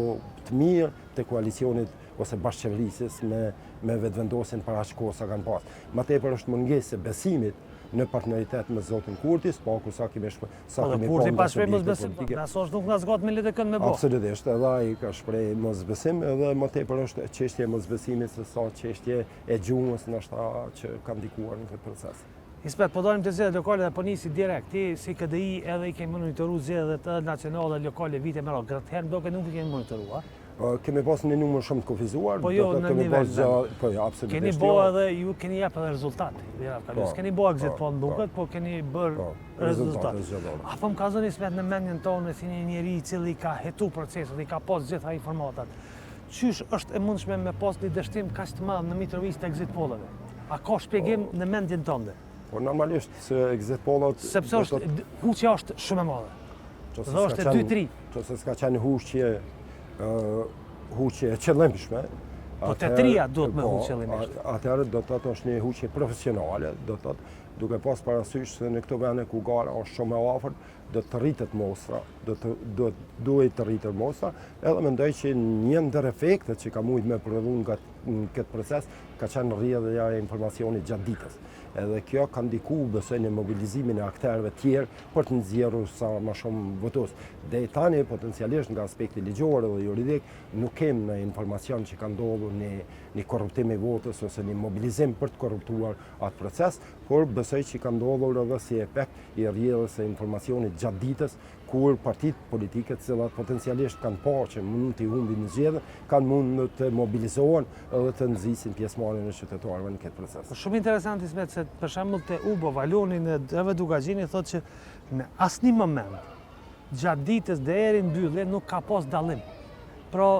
të mirë të koalicionit ose bashkëqeverisjes me me Vetëvendosjen për aq kohë sa kanë pas. Ma tepër është mungesë e besimit në partneritet me zotin Kurti, së paku sa kemi shpë, sa po, kemi Kurti pa shpreh mosbesim, po, na sos nuk na zgat me LDK-n me bo. Absolutisht, edhe ai ka shpreh mosbesim, edhe më tepër është çështje e mosbesimit se sa çështje e gjuhës ndoshta që ka ndikuar në këtë proces. Ismet, po dalim te zgjedhjet lokale dhe po nisi direkt, ti si KDI edhe i kemi monitoru zgjedhjet edhe nacionale dhe lokale vite me radhë, këtë herë m'doket nuk i kemi monitoru, a? Kemi pas një numër shumë të kufizuar, po jo, në nivel, po jo, absolutisht Keni bo jo. edhe, ju keni jep edhe rezultat, po, keni bo exit po, poll më duket, po keni bërë po, rezultat. A po më kallzon Ismet në mendjen tonë si një njeri i cili ka hetu proceset, i ka pas gjitha informatat, qysh është e mundshme me pas një dështim kaq të madh në Mitrovicë të exit polleve? A ka shpjegim po, në mendjen tënde? Po normalisht se exit pollat sepse është huqja është shumë e madhe. Dhe është 2-3. Qoftë se s'ka qenë huqje huqje e qëllimshme, Po te tria duhet me po, huq qëllimisht. Atëherë do të thotë është një huqje profesionale, do të thotë duke pas parasysh se në këto vende ku gara është shumë e afërt, do të rritet mostra, do të do duhet të rritet mostra, edhe mendoj që një ndër efektet që ka mujt me prodhu nga në këtë proces ka qenë rrjedhja e informacionit gjatë ditës. Edhe kjo ka ndiku besoj në mobilizimin e akterëve tjerë për të nxjerrur sa më shumë votues. Deri tani potencialisht nga aspekti ligjor dhe juridik nuk kem në informacion që ka ndodhur një një korruptim i votës ose një mobilizim për të korruptuar atë proces, por besoj që ka ndodhur edhe si efekt i rrjedhës së informacionit gjatë ditës kur partitë politike të cilat potencialisht kanë pa që mund t'i humbin në zgjedhje, kanë mund të mobilizohen edhe të nxisin pjesëmarrjen e qytetarëve në këtë proces. Shumë interesant Ismet se për shembull te UBO Valoni në TV Dukagjini thotë që në asnjë moment gjatë ditës deri në mbyllje nuk ka pas dallim. Pra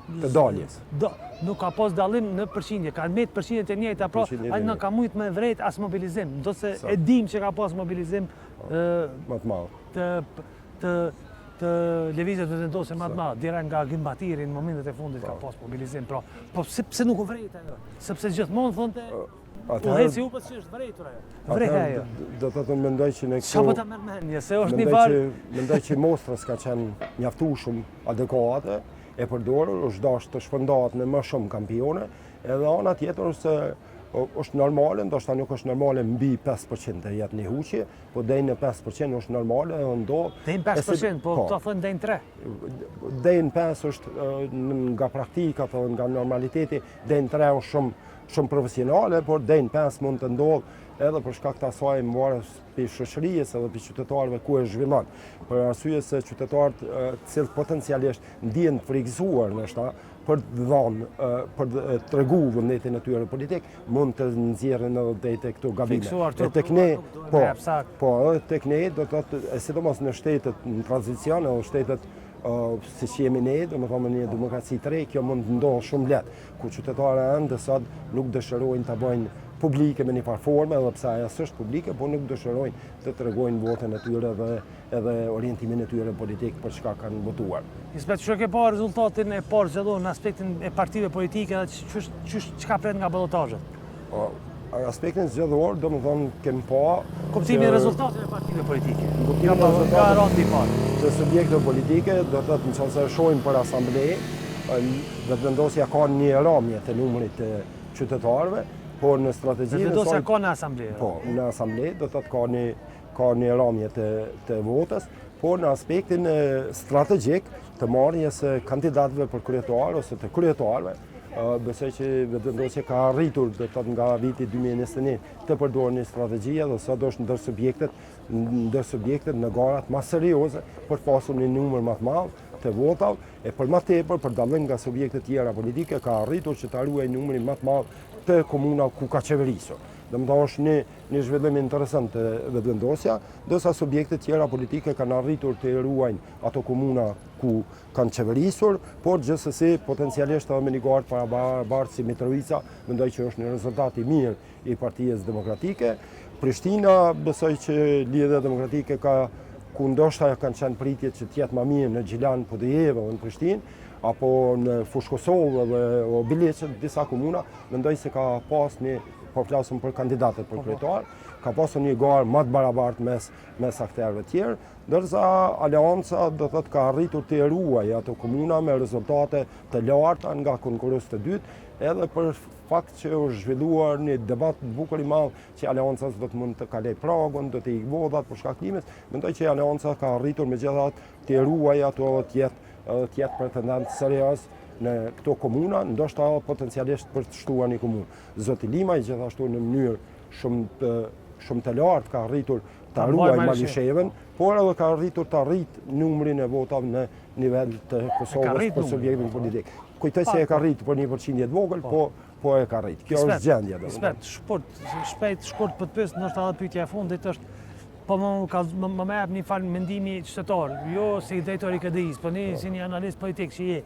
të daljes. Do, nuk ka pas dallim në përqindje, kanë met përqindjet e njëjta, pra ai nuk ka mujt me vrejt as mobilizim, ndonëse e dim që ka pas mobilizim më të madh. Të të të lëvizjes Vetëvendosje më të madh, direkt nga Agim Bahtiri në momentet e fundit ka po. pas mobilizim, pra, po pse pse nuk u vrejt ajo? Sepse gjithmonë thonte Udhëheqësi i UBO-s që është vrejtur ajo. Vrejt ajo. Do të thotë mendoj që në këto Çfarë po ta merr mendja, se është një farë mendoj që mostra s'ka qenë mjaftueshëm adekuate e përdorur, është dashur të shpërndahet në më shumë kampione, edhe ana tjetër është se është normale, ndoshta nuk është normale mbi 5% të jetë një huqje, po deri në 5% është normale dhe ndodh. Deri në 5%, po, po këta thonë deri në 3. Deri në 5 është nga praktikat dhe nga normaliteti, deri në 3 është shumë shumë profesionale, por deri në 5 mund të ndodhë edhe për shkak të asaj varet prej shoqërisë edhe prej qytetarëve ku e zhvillon. Për arsye se qytetarët të cilët potencialisht ndihen të frikësuar ndoshta për të dhënë, për të tregu vullnetin e tyre politik, mund të nxjerrin edhe deri te këto gabime. E tek ne, po, po, edhe tek ne do të thotë, e sidomos në shtetet në tranzicion edhe shtetet siç jemi ne, domethënë një demokraci të re, kjo mund të ndodhë shumë lehtë, ku qytetarët ende sot nuk dëshirojnë ta bëjnë publike me një farë forme, edhe pse ajo s'është publike, por nuk dëshirojnë të tregojnë votën e tyre dhe edhe orientimin e tyre politik për çka kanë votuar. Ismet, qysh e ke pa rezultatin e parë zgjedhor në aspektin e partive politike dhe qysh, qysh, çka pret nga balotazhet? Po, në aspektin zgjedhor, domethënë, kemi pa... Kuptimin e rezultatin e partive politike, nga, nga raundi i parë. Të subjekteve politike, do të thotë në qoftë se shohim për asamble, Vetëvendosja ka një ramje të numrit të qytetarëve, por në strategjinë e saj... Vetëvendosja ka në asamble. Po, në asamble, do të thotë ka një ka një ramje të, të votës, por në aspektin strategjik të marrjes së kandidatëve për kryetar ose të kryetarëve, besoj që Vetëvendosja ka arritur do të thotë nga viti 2021 të përdorë një strategji dhe sot është ndër subjektet ndër subjektet në garat më serioze për të pasur një numër më të madh të votave e për më tepër për dallim nga subjektet tjera politike ka arritur që ta ruajë numrin më të madh të komunave ku ka qeverisur. Domethënë është një Një zhvillim interesant te Vetëvendosja, ndërsa subjektet tjera politike kanë arritur të ruajnë ato komuna ku kanë qeverisur, por gjithsesi potencialisht edhe me një garë të barabartë si Mitrovica, mendoj që është një rezultat i mirë i Partisë Demokratike. Prishtina, besoj që Lidhja Demokratike ka ku ndoshta kanë qenë pritjet që të jetë më mirë në Gjilan, Podujevë dhe në Prishtinë, apo në Fushë Kosovë dhe Obiliq, disa komuna, mendoj se ka pas një po flasim për kandidatët për po, po. kryetar, ka pasur një garë më të barabartë mes mes akterëve të tjerë, ndërsa Aleanca do thotë ka arritur të ruajë ato komuna me rezultate të larta nga konkurruesit e dytë, edhe për fakt që është zhvilluar një debat bukur i madh që Aleanca s'do të mund të kalojë pragun, do të ikë votat për shkak klimës, mendoj që Aleanca ka arritur megjithatë të ruajë ato edhe të jetë edhe të jetë pretendent serioz në këto komuna, ndoshta edhe potencialisht për të shtuar një komunë. Zoti Limaj gjithashtu në mënyrë shumë të shumë të lartë ka arritur ta ruajë Malishevën, por edhe ka arritur ta rritë numrin e votave në nivel të Kosovës për subjektin po. politik. Kujtoj se e ka rritë për një përqindje të vogël, po. po po e ka rritë. Kjo është gjendja. Ismet, shpurt, shpejt, shkurt po të pyes, ndoshta edhe pyetja e fundit është po më ka më më jep një farë mendimi qytetar, jo si drejtor i KDI-s, po një po. si një analist politik që je.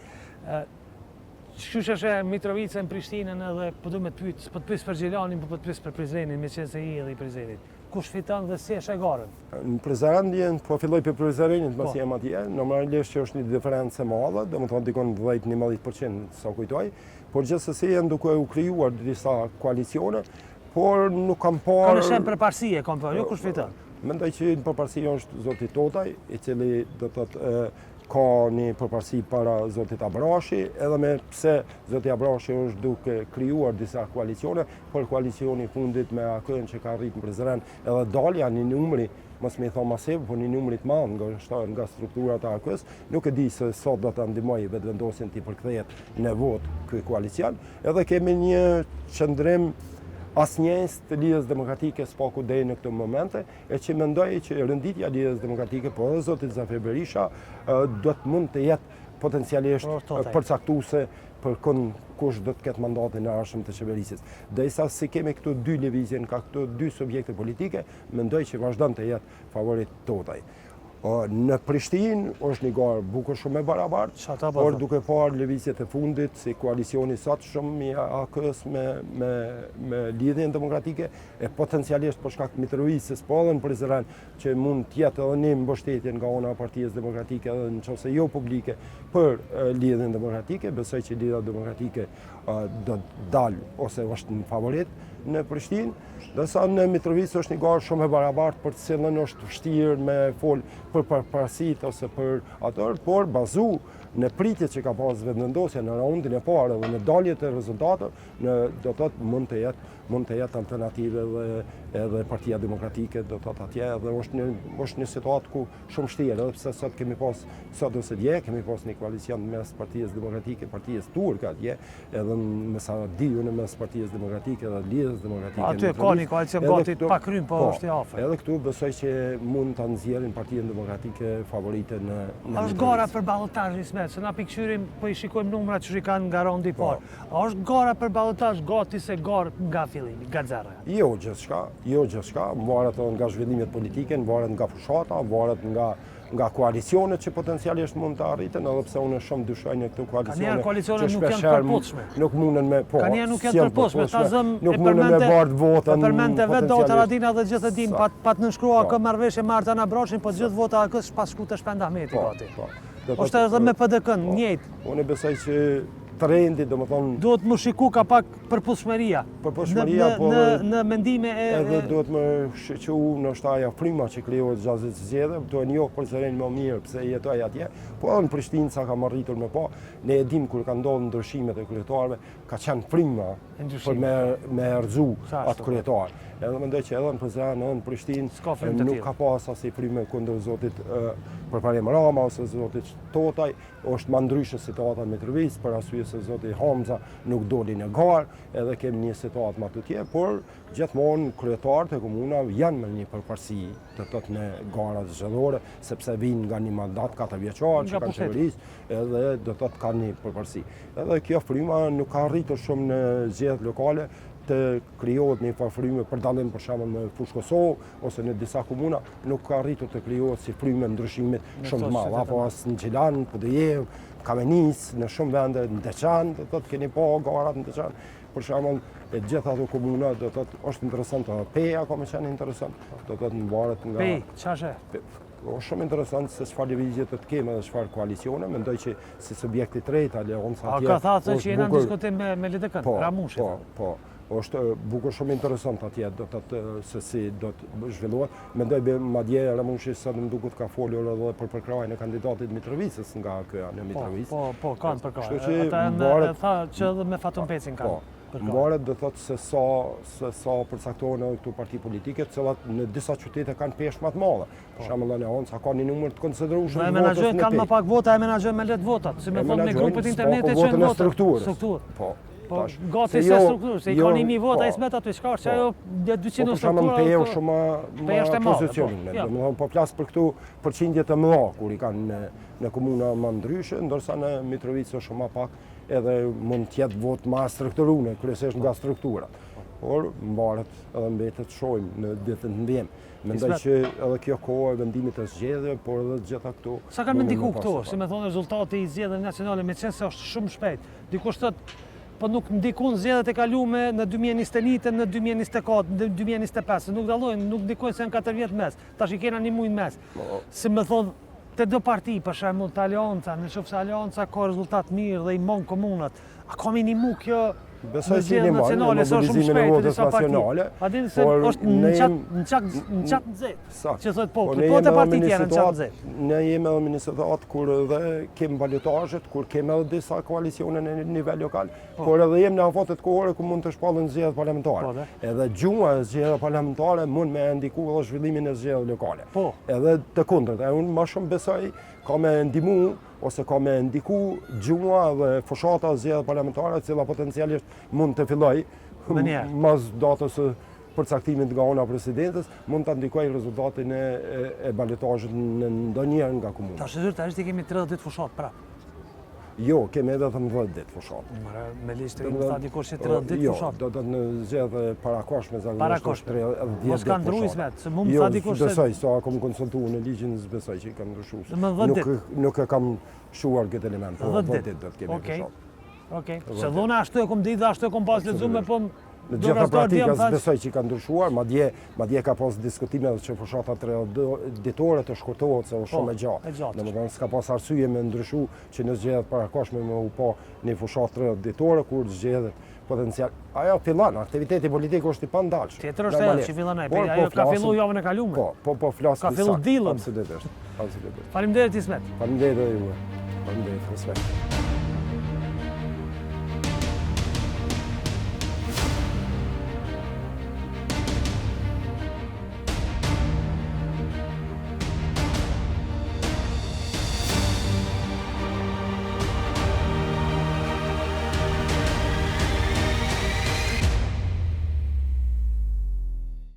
Qysh e sheh Mitrovicën, Prishtinën edhe po du me të pyet, s'po të pyes për Gjilanin, po po të pyes për Prizrenin, meqenëse je edhe i Prizrenit. Kush fiton dhe si e sheh garën? Në Prizren, po filloj për Prizrenin, masi po. jem atje, normalisht që është një diferencë e madhe, domethonë dikun 10-11% sa kujtoj, por gjithsesi janë duke u krijuar disa koalicione, por nuk kam parë... Ka në shem përparësi e kam parë, jo kush fiton? Mendoj që në përparësi është zoti Totaj, i cili do të thotë ka një përparësi para zotit Abrashi, edhe me pse zoti Abrashi është duke krijuar disa koalicione, por koalicioni i fundit me AAK-në që ka arritë në Prizren, edhe dalja një numri, mos me i thonë masiv, por një numri të madh nga, nga strukturat e AAK-së, nuk e di se sa do ta ndihmojë Vetëvendosjen t'i përkthehet në votë ky koalicion, edhe kemi një qëndrim asnjës të Lidhjes Demokratike së paku deri në këto momente, e që mendoj që renditja e Lidhjes Demokratike, po edhe zotit Zafir Berisha, do të mund të jetë potencialisht përcaktuese për kon kush do të ketë mandatin e ardhshëm të qeverisjes. Derisa si kemi këto dy lëvizje, ka këto dy subjekte politike, mendoj që vazhdon të jetë favorit Totaj. Në Prishtinë është një garë bukur shumë e barabartë, po por duke parë lëvizjet e fundit si koalicioni i sotshëm i AAK-së me, me, me lidhjen demokratike, e potencialisht për shkak të Mitrovicës, po edhe në Prizren, që mund të jetë edhe një mbështetje nga ana e Partisë Demokratike edhe në qoftë se jo publike për lidhjen demokratike, besoj që lidhja demokratike do të dalë ose është në favorit në Prishtinë, ndërsa në Mitrovicë është një garë shumë e barabartë për të cilën është vështirë me fol për përparësitë ose për ato, por bazu në pritjet që ka pas Vetëvendosja në raundin e parë dhe në daljet e rezultateve, në do të thotë mund të jetë mund të jetë alternative edhe edhe Partia Demokratike do të thotë atje edhe është një është një situatë ku shumë vështirë, edhe pse sot kemi pas sot ose dje kemi pas një koalicion mes Partisë Demokratike, Partisë Turke atje, edhe me sa di unë mes Partisë Demokratike dhe Lidhjes Demokratike. Aty ka një koalicion gati pa krym, po, po është i afërt. Edhe këtu besoj që mund ta nxjerrin Partinë Demokratike favorite në në Është gara për balotazh Ismet, se na po i kqyrim, po i shikojmë numrat që i kanë nga raundi i po. parë. A është gara për balotazh gati se garë nga fillimi, nga zeroja? Jo gjithçka, jo gjithçka, varet edhe nga zhvillimet politike, varet nga fushata, varet nga nga koalicionet që potencialisht mund të arriten, edhe pse unë shumë dyshoj në këto koalicione. Ka koalicione nuk janë të përputhshme. Nuk mundën me, po, Ka nuk janë të përputhshme, ta zëm nuk mundën me bartë votën. E përmendte vetë Daut Haradinaj dhe gjithë e dim, pat, pat nënshkru AAK po. marrëveshje me Artan Abrashin, po gjithë vota AAK-së pas shku te Shpend Ahmeti po, gati. Po, është edhe me PDK-në, po. njëjtë. Unë besoj që trendi, domethënë... Duhet me shiku ka pak përputhshmëria. Përputhshmëria, po... Në, në mendime e... Edhe duhet me shiku ndoshta ajo fryma që krijohet gjatë zgjedhjeve, do e njoh Prizrenin më mirë pse jetoj atje, po edhe në Prishtinë sa kam arritur me pa, ne e dim kur kanë ndodhur ndryshimet e kryetarëve, ka qenë fryma për me, me rrëzu atë kryetar. Edhe mendoj që edhe në Prizren, edhe në Prishtinë, nuk ka pas asnjë frymë kundër zotit Përparim Rama ose zotit Totaj, Është ma ndryshe situata në Mitrovicë, për arsye se zoti Hamza nuk doli në garë, edhe kemi një situatë ma tutje, por gjithmonë kryetarët e komunave janë me një përparësi do të thotë në garat zgjedhore, sepse vijnë nga një mandat katërvjeçar që kanë qeverisë, edhe do të thotë kanë një përparësi. Edhe kjo fryma nuk ka arritur shumë në zgjedhjet lokale të krijohet një farë fryme për dallim për shembull në Fushë Kosovë ose në disa komuna nuk ka arritur të krijohet si frymë ndryshimit shumë të madh, apo as në Gjilan, Podujevë, Kamenicë, në shumë vende, në Deçan, do të thotë keni pa garat në Deçan, për shembull, e gjitha ato komuna, do të thotë është interesant edhe Peja ka me qenë interesant, do të thotë varet nga Pejë, çfarë është? Është shumë interesant se çfarë lëvizje do të kemi dhe çfarë koalicione, mendoj që si subjekt i tretë aleanca atje. A ka tha që jena në diskutim me me LDK-n, po, Ramushi. Po, po. Është bukur shumë interesant atje do të thotë se si do të zhvillohet. Mendoj be madje Ramushi sot më duket ka folur edhe për përkrahjen e kandidatit Mitrovicës nga AAK-ja në po, Mitrovicë. Po, po, po, kanë përkrahje. Kështu që ata janë tha që edhe me Faton Pecin kanë. Po. Varet do thotë se sa se sa përcaktohen edhe këto parti politike, të cilat në disa qytete kanë peshë më të madhe. Për po. shembull Aleanca ka një numër të konsiderueshëm të votës. E menaxhojnë kanë më pak vota, e menaxhojnë më lehtë votat, si me thonë me grupet internete që janë votat. Strukturë. Po. Po, gati se jo, strukturë, se i ka 1000 vota po, Ismet aty, çka është po, ajo 200 po, struktura. Po, për shumë më pozicionume. Po, Domethënë, po flas për këtu përqindje të mëdha, kur i kanë në, në komuna më ndryshe, ndërsa në Mitrovicë është shumë më pak, edhe mund të jetë votë ma strukturune, kryesisht nga strukturat. Por, mbaret edhe mbetet shohim në ditët në vijim. Mendoj që edhe kjo kohë e vendimit të zgjedhjeve, por edhe të gjitha këto... Sa kanë me ndiku këto, si me thonë rezultati i zgjedhjeve nacionale, me qenë se është shumë shpejt. Dikush thotë, po nuk ndikun zgjedhjet e kalume në 2021, në 2024, në 2025, nuk dallojnë, nuk ndikojnë se janë 4 vjet mes, tash i kena një muj mes. Po. Si me thonë, te do parti, për shembull, te Aleanca, në qoftë se Aleanca ka rezultat mirë dhe i mon komunat, A ka me nimu kjo Besoj që i nimon në mobilizimin e votës nacionale. A din se është në qatë në qatë në qatë nxehtë. Që thotë po, po te parti tjera në qatë nxehtë. Ne jemi edhe në një situatë kur edhe kemi balotazhet, kur kemi edhe disa koalicione në nivel lokal, po. por edhe jemi në afatet kohore ku mund të shpallen zgjedhjet parlamentare. Po, edhe gjuha e zgjedhjeve parlamentare mund me ndiku edhe zhvillimin e zgjedhjeve lokale. Po. Edhe të kundërt, e unë më shumë besoj ka me ndihmu ose ka me ndiku gjuha dhe fushata e zgjedhjeve parlamentare, e cila potencialisht mund të fillojë mas datës së përcaktimit nga ana e presidentes, mund të ndikojë rezultatin e, e, e balotazhit në ndonjëherë nga komunat. Tash zyrtarisht i kemi 30 ditë fushatë prapë. Jo, kemi edhe 10 ditë fushatë. Mëre, me ligj të kemi tha dikush që 30 ditë jo, fushatë. Jo, do të në zgjedhje parakohshme zakonisht është 30 ditë fushatë. Mos kanë ndrru Ismet, se mu më jo, tha dikush se... Jo, besoj, sa kom konsultu në ligjin, s'besoj që i kanë ndryshu. Nuk, nuk e kam shuar këtë element, po 10 ditë do të kemi fushatë. Okej, se dhona ashtu e kom ditë dhe ashtu e kom pas lexume, po Në gjitha praktika s'besoj që ka ndryshuar, madje, madje ka pas diskutime edhe që fushata 30 ditore të shkurtohet se është po, shumë e gjatë. Domethënë, s'ka pas arsye me ndryshu që në zgjedhjet parakohshme me u pa një fushatë 30 ditore, kur zgjedhjet potencial. Ajo fillon, aktiviteti politik është i pandalshëm. Tjetër është ajo që fillon ai, po, ajo ka fillu javën e kalume. Po, po, po flas Ka fillu dillën. Absolutisht, absolutisht. Faleminderit Ismet. Faleminderit edhe juve. Faleminderit, respekt.